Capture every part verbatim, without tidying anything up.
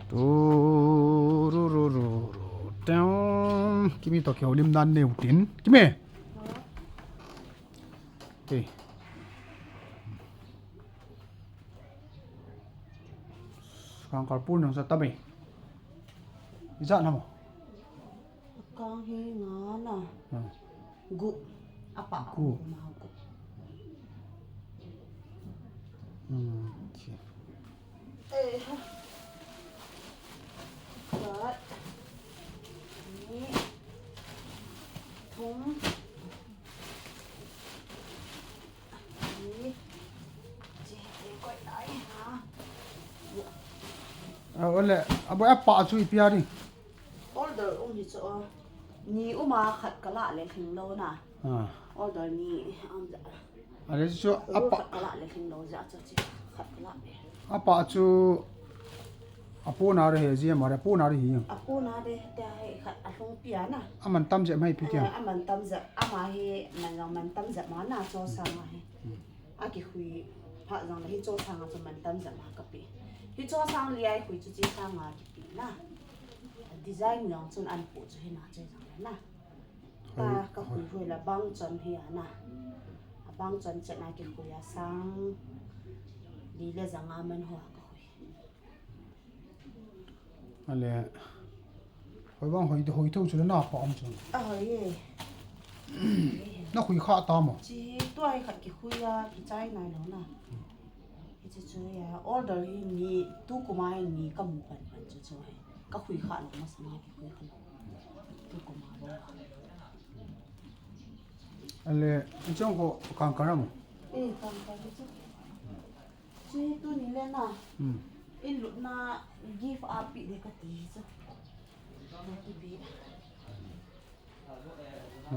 Tu, ru, ru, ru, ru. Teng. Kimi toh kihoulim nan neu tin. Kimi. Hey. Kangkal pon jong sa tame. Ijat na mo. Kang hi nga na. Hmm. Gup. Apa? Gup. Gup na gup. Hmm, okay. Eh, ha. Khat. Ni. Thum. Ni. Chi, chi, koi lai ha. Ah, ole, abo apa chu ipi a ding. Order um hi chu, ni um a khat ka la le lhing lou na. Ah. Order ni um ja. Ale chu apa. Khat ka la le lhing lou ja chu chi khat ka la le. Apa chu apona re he ji ma re apona re hi. Apona re te he khat a lhung pi a na. Aman tam je mai pi tia. Eh, aman tam je ama hi man jong man tam je ma na cho sa ma hi. Hmm. A kikhui phat jong le hi cho sang a chu man tam jep a ka pe. Hi cho sang li a i khui chu chi sang a kipe na. Design jong chun an pu chu hi na che jong le na. Ta hoi, ka hoi. Khui hoi la bang chon hi a na. A bang chon chen a kikhui a sang li le jang a man ho a ka khui. Ale, hoi bang hoi, hoi tho chu le na pa um chu. A hoi e. Na khui kha ta mo? Chi tua hi khat kikhui a, kichai nai lou na. Hi chu chu ya, order hi ni, tu kum a hi ni ka mu pan pan chu chu hi. Ka khui kha lou mas ma kikhui kha lou. Tu kum a bo. Ale, i chong ko kangkal a mo? Eh, kangkal hi chu. Chi tuni le na. Hmm. In lutna gift a pe de ka ti chu. Ka ti be.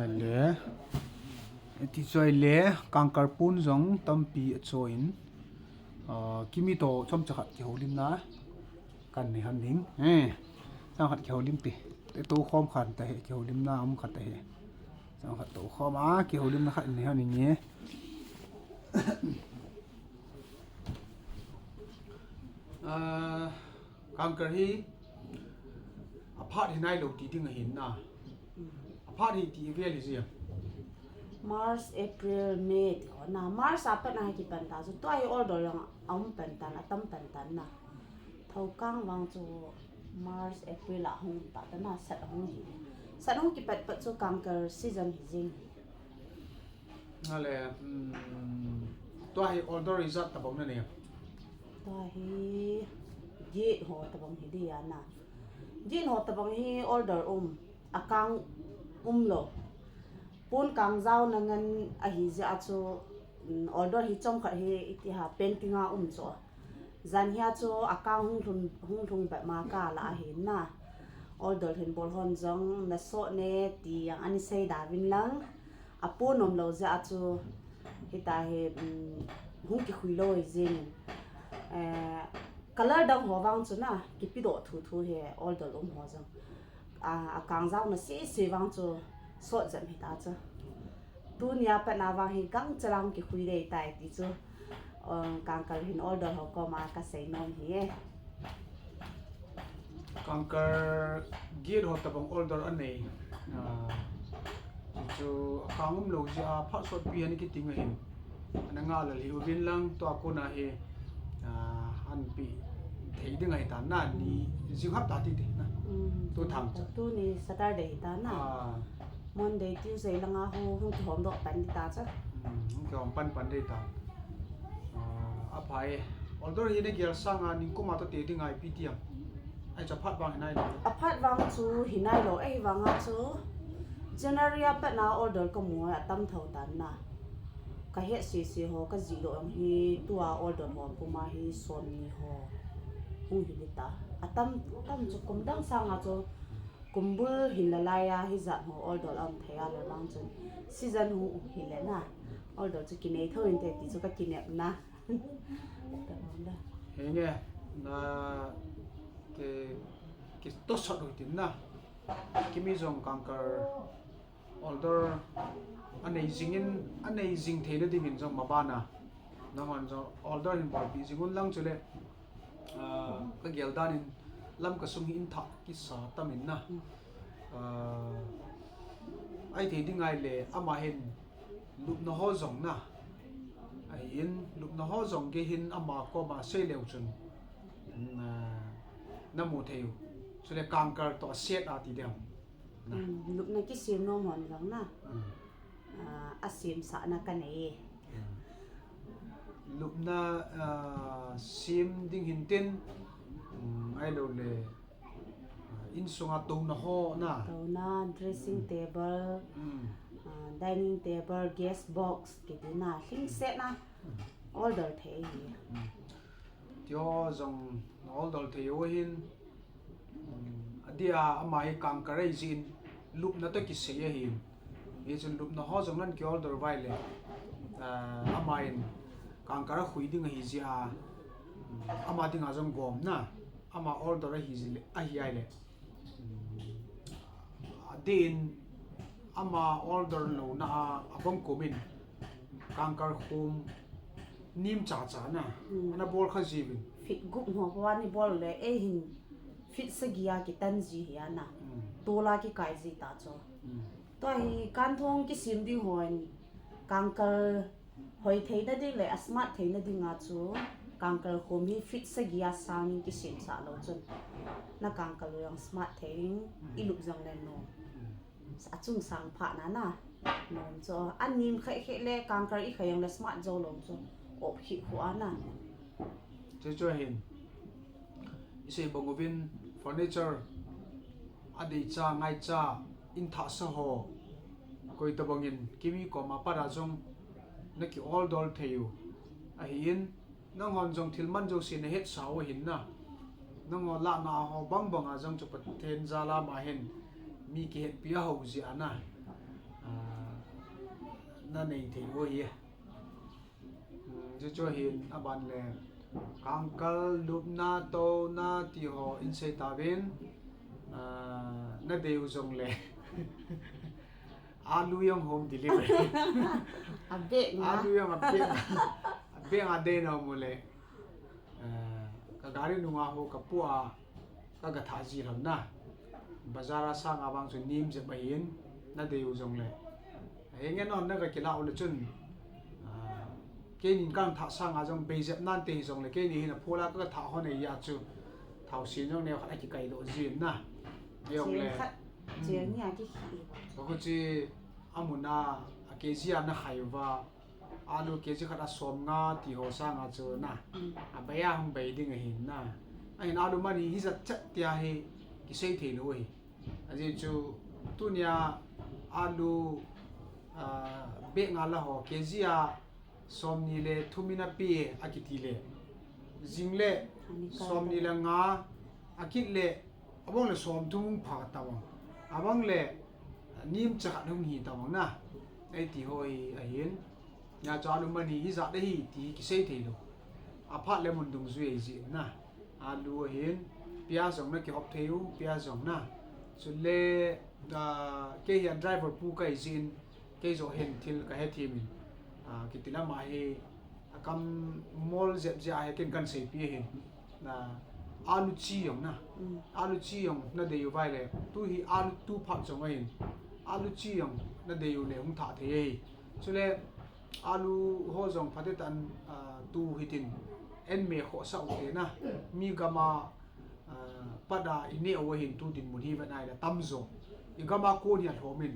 Ale. Ti chu ale, kangkal pon jong tampi a cho in. Ah, kimi toh chomcha khat kihoulim na. Kan nei han ding. Eh. Chang khat kihoulim ti. Te to khom khan ta he, kihoulim na um khat ta he. Chang khat to khom a, kihoulim na khat nei han ding e. Ah, kangkal hi aphat hi nai lou ti ding ahin na. Aphat hi ti vel hi jia. March, April, May ti ho na. March a pat na hi kipan ta chu. Tua hi order jong a um pan tan, a tam pan tan na. Thokang vang chu March, April a hung ta ta na, sat hung hi. Sat hung kipat pat chu kangkal season hi jing hi. Ale, um, tua hi order ijat tabang na nei? Tua hi gate ho tabang hi dia na. Gate ho tabang hi order um, akang um lou. Pon kang jao na ngan ahi jeh a chu, um, order hi chomkhat hi iti ha painting a um chu. Jan hi a chu akang hung lhung, hung lhung bep ma ka la ahi na. Order hin bol hon jong na so ne ti jong ani sei da vin lang. A pon um lou jeh a chu hita hi, um, hung kikhui lou hi jing. Eh, color dang ho vang chu na, kipe doh thu thu hi order um ho jong. A, akang jao na sese vang chu sot jep hita chu. Tuni a pat na vang hi gangchal a kikhui dei tai ti chu, um, kangkal hin order ho koma ka sei nom hi e. Kangkal gate ho tabang order anei. Ah, chu akang um lou jeh a phat sot pi ani kiting ahin. Ana nga lal hi uvin lang tua kona hi, ah, an pe thei ding ahi tan na ni jing hap ta ti ti na. Mm. Tu thang cha. Tuni Saturday ta na. Ah. Monday, Tuesday langa ho hung kihom doh pan di ta cha. Mm, hung kihom pan pan di ta. Ah, aphai. Order hi na gel sanga ningkum a toh te ding ahi pi ti am. Ai cha phat vang hi nai lou. A phat vang chu hi nai lou, ahi vang a chu January a pat na order ka mu a tam tho tan na. Ka het sese ho, ka jih doh jong hi tua order ho puma hi som ni ho. Hung hi di ta. A tam, tam chu kum dang sanga chu kum bul hin la lai a hi jat ho order a um thei a la vang chun season hung hi le na. Order chu kinei tho inte ti chu ka kinep na. Ka nom da. Henge, na ke, ke to sot ho tin na. Kimi jong kangkal order anei jingin, anei jing theina dingin jong mabana. Nanghon jong order hin bolpi jing un lang chule, ah, ka gel dan in, Lamka sung hi in thah kisa tam in na. Ah, ai thei ding ahile, ama hin lupna ho jong na. Ahin, lupna ho jong gei hin ama koma sei leu chun, mm, ah, na mu thei u. Chule kangkal toh a set a ti ding. Na. Mm, lupna kisem nom hon jong na. Mm. Ah, a semsahna ka nei e. Mm. Lupna, ah, sem ding hin tin, mm, ahilou le, ah, insunga touna ho na. Touna, dressing Mm. table, Mm. ah, dining table, gas box, kiti na, hling set na, Mm. order thei hi. Mm. Ti ho jong na order thei u hin, um, adia ama hi kangkal ahi jeh in lupna toh kisei ahin. Hichun lupna ho jong nan ki order uva ahile, ah, ama in kangkal a khui ding ahi jeh a, um, ama dinga jong gom na, ama order ahi jeh le, ahi ahile. Um, adeh in ama order louna a, abang kum in kangkal khum nim chacha na. Mm. Ana bol kha jiuvin. Feet gup ho po ani bol le, ei hin feet sagi a kitan ji hi ana. Mm. Tol a kikai ji ta chu. Mm. Tua hi kanthong kisem ding hon kangkal hoi theina ding le a smart theina dinga chu kangkal khum hi feet sagi a sang in kisemsah lou chun. Na kangkal u jong smart thei ding, Mm. i lup jong le nom. Mm. A chung sang pha na na. Nom chu. A nim kheh kheh le kangkal i khai jong le smart jou lou chu. Op kheh khu a na. Chu chu hin. I sei bang uvin furniture a deicha ngaicha in thahsa ho. Koi tabang in kimi koma pat a jong na ki order thei u. Ahin, nanghon jong thil man jouse na hetsa u ahin na. Nanghon lahna ho bang bang a jong chu Pathen jal a ama hin mi kihetpi a ho jeh a na. Ah, na nei thei u ahi. Hmm, chu chu hin aban le kangkal, lupna, touna ti ho in sei tauvin, ah, na dei u jong le. Alu jong home delivery. A bag nga. Alu jong a bag. A bag a dei na mu le. Eh, ka gari nunga ho ka pu a, ka ga thah ji lhon na. Bazar a sang a vang chu nim jep ahin, na dei u jong le. Henge non na ga kila u le chun. Ah, keinin kan thah sang a jong bei jep nante hi jong le, keini hin a phul a ka ga thah hon e a chu. Thao sin jong neo khat a kikai doh jin na. Jong le. Jeng khat, Hmm. jeng ni a ki khi. Ka khu chi a mun a, a K G a na khai uva. Alu K G khat a som nga ti ho sang a chu na. Hmm. A bei a hung bei ding ahin na. Ahin alu mani hi jat chat tia hi kisei thei lou hi. Ajeh chu tunia alu, ah, bag nga la ho K G a som ni le thum in a pe a kiti le. Jing le Ani kal som ni ta. le nga a kit le abang le som thum hung pha ta bang. Abang le nim cha khat hung hi ta bang na. Ei ti ho hi ahin. Nia chu alu mani hi jat ahi ti kisei thei lou. A phat le mun dungjui ahi jin na. Alu ahin, piaz jong na kihop thei u, piaz jong na. Chule, ah, kei hi a driver pu ka hi jin, kei joh hin thil ka hethem in. Ah, kiti le ama hi, a kam mol jep jeh a hi ken kan seipi ahin. Na, alu chi jong na. Mm. Alu chi jong na dei uva ahile. Tu hi alu tu phat jong ahin. Alu chi jong na dei u le hung thah thei ahi. Chule alu ho jong phatecha, ah, tu hitin en me khohsah u te na. Mi gam a, ah, pat a i neh u ahin tu dinmun hi vet ahile tamjo. I gam a kon hi a lhom in.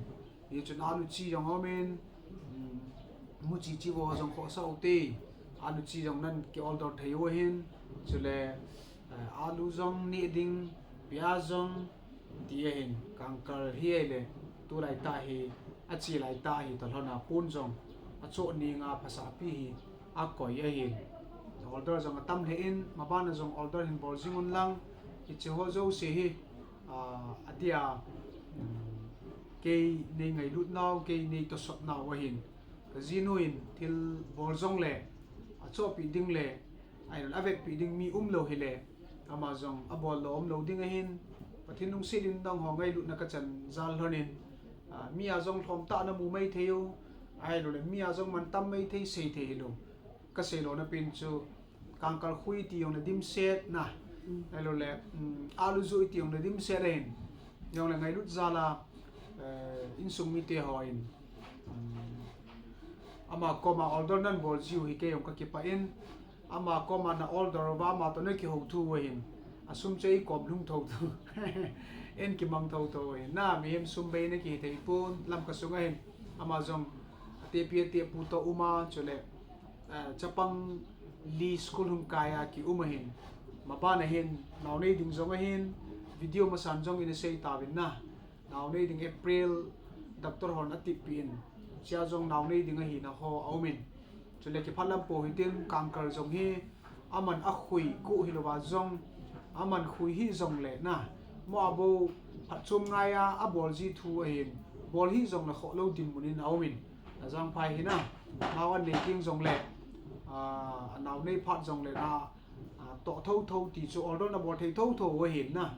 Hichun alu chi jong aum in, um, muchi chi vo jong khohsah u te. Alu chi jong nan ki order thei u ahin. Chule, eh, alu jong neh ding, piaz jong ti ahin, kangkal hi ahile, tulai tah hi, a chi lai tah hi, toh lhon a pon jong, a choh ning a phasah pi hi, a koi ahin. Order jong a tam lheh in, maban a jong order hin bol jing un lang, hiche ho jouse hi, ah, adia, um, kei nei ngailut nau, kei nei tosot nau ahin. Ka jinu in thil bol jong le, a chohpi ding le, ahilou le a vetpi ding mi um lou hile, ama jong a bol lou um lou ding ahin, Pathen lungset in nangho ngailutna ka chan jal lhon in, ah, mi a jong lhom tah na mu mai thei u, ahilou le mi a jong man tam mai thei sei thei hilou. Ka sei lona pen chu, kangkal khui ti jong le dimset na, Ahilou le, um, alu ju iti jong le dimset ahin. Jong le ngailut jal a, eh, insung mite ho in, um, ama koma order nan bol jiu hi kei jong ka kipah in. Ama koma na order uva ama toh na kihou thou ahin. Asum chu ei kom lhung thou thou. Ei kimang thou thou ahin. Na mihem sum bei na kihei thei pon Lamka sunga hin. Ama jong atepi atepu toh um a chule, eh, chapang li school hung kai a kium ahin. Maban ahin, nao nei ding jong ahin, video masan jong in asei tauvin na. Nao nei ding April, doctor hon atipeh in. Chea jong nao nei ding ahina ho aum in. Chule kiphat lam po hitin, Kangkal jong hi, aman akhui khu hilouva jong, aman khui hih jong le na. Mo abou phatchom ngai a, abol ji thu ahin. Bol hih jong le khoh lou dinmun in aum in. Lajangphai hi na. Nao anei teng jong le, ah, nao nei phat jong le na, ah, toh thou thou ti chu order na bol thei thou thou ahin na.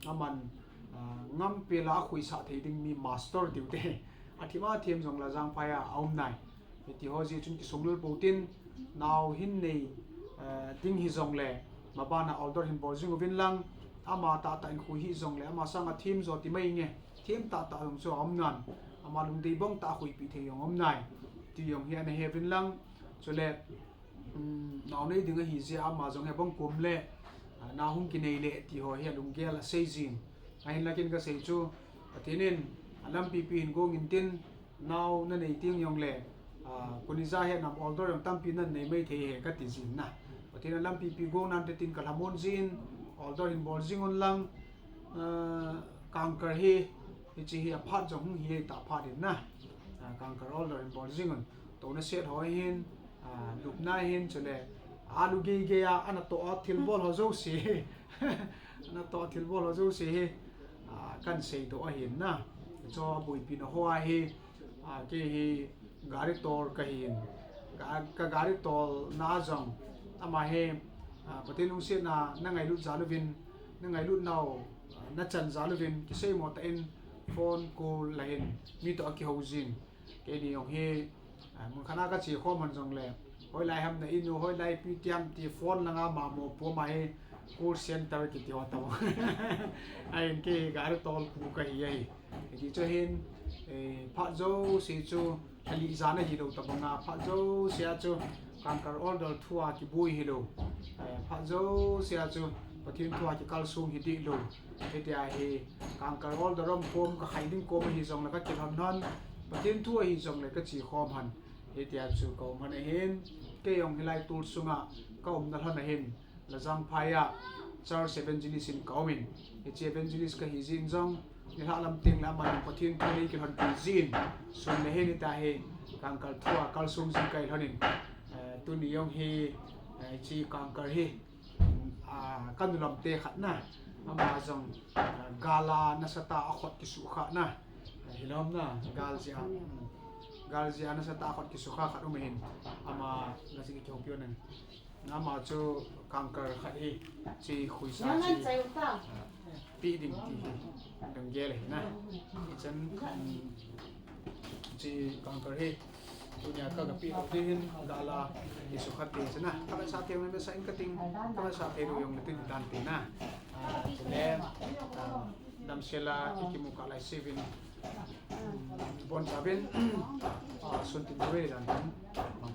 Aman, ah, ngam pela akhuisah thei ding mi master tiu te. Athim athim jong Lajangphai a aum nai. Hiti ho jeh chun kisung lul pou tin, nao hin nei, eh, ding hi jong le, maban a order hin bol jing uvin lang, ama tahtah in khui hih jong le, ama sang a them jo ti mai nge, them tahtah jong chu aum nan, ama lungdei bang tah khuipeh thei jong aum nai, ti jong hi ana he uvin lang, chule, um, nao nei ding ahi jeh a ama jong hi bang kum le, ah, na hung kinei le, ti ho hi alunggel asei jin. Ahin lakin kasei chu, Pathen in, alampi pi hin gong in tin, nao na nei teng jong le, ah, kuni ja hi nam order jong tampi nan nei mai thei e kati jin na. Pathen in alampi pi gong nante tin kalhamon jin, order hin bol jing un lang, ah, Kangkal hi, hiche hi aphat jong hung hi tah phat in na. Ah, Kangkal order hin bol jing un. Touna set ho hin, ah, lupna hin chule, alu gei gei a, ana toh a thilbol ho jouse. Ana toh a thilbol ho jouse hi, ah, kan seidoh ahin na. Chu abuipina ho ahi, ah, kei hi gari tol kahin. Ka, ka gari tolna jong, ama hi, ah, Pathen lungsetna, na ngailut jal uvin, na ngailut nau, ah, na chan jal uvin, kiseimo tah in phone call la hin, mi toh akihou jin. Keini jong hi, ah, mun khat a kache khom hon jong le, hoilai ham na in u, hoilai pi tiam ti phone langa mamo pu ama hi call center kiti ho tah. Ahin kei gari tol pu kahi ahi. Hiti chu hin, eh, phat jouse chu, alih jan ahilou tobang a, phat jouse a chu, Kangkal order thu a kiboi hilou. Eh, phat jouse a chu, Pathen thu a kikalsong hi dih lou. Hitia hi, Kangkal order um kom, kakhai ding kom ahi jong le kakilhon hon, Pathen thu ahi jong le kache khom hon. Hitia chu kaum hon ahin, kei jong hilai tol sunga kaumna lhon ahin, Lajangphai a church evangelist in kaum in, hiche evangelist kahi jin jong, nilhah lam teng le aman Pathen thu nei kilhonpi jin, sun le hin hitia hi, Kangkal thu a kalsong jing kahi lhon in, eh, tuni jong hi, eh, hiche Kangkal hi, ah, kanu lam te khat na, ama jong, ah, gal a nasatah a khut kisukhah na. Ah, hilou ham na, gal jeh a, mm, gal jeh a nasatah a khut kisukha khat um ahin, ama, nga jing kihoupi un. Ama chu Kangkal khat hi, hiche khuisa hiche, ah, pe ding ti hi, lunggel ahi na. Hichan, um, hiche Kangkal hi, tunia ka, kapeh lou ding hin, gal a, kisukha te chu na. Kavetsah thei jong le sa in kating, kavetsah thei lou jong le tin dan te na. Ah, chule, ah, damsel a ikimu kah laiseu vin, um, bon chauvin, ah, sun tin ture dan tin, mang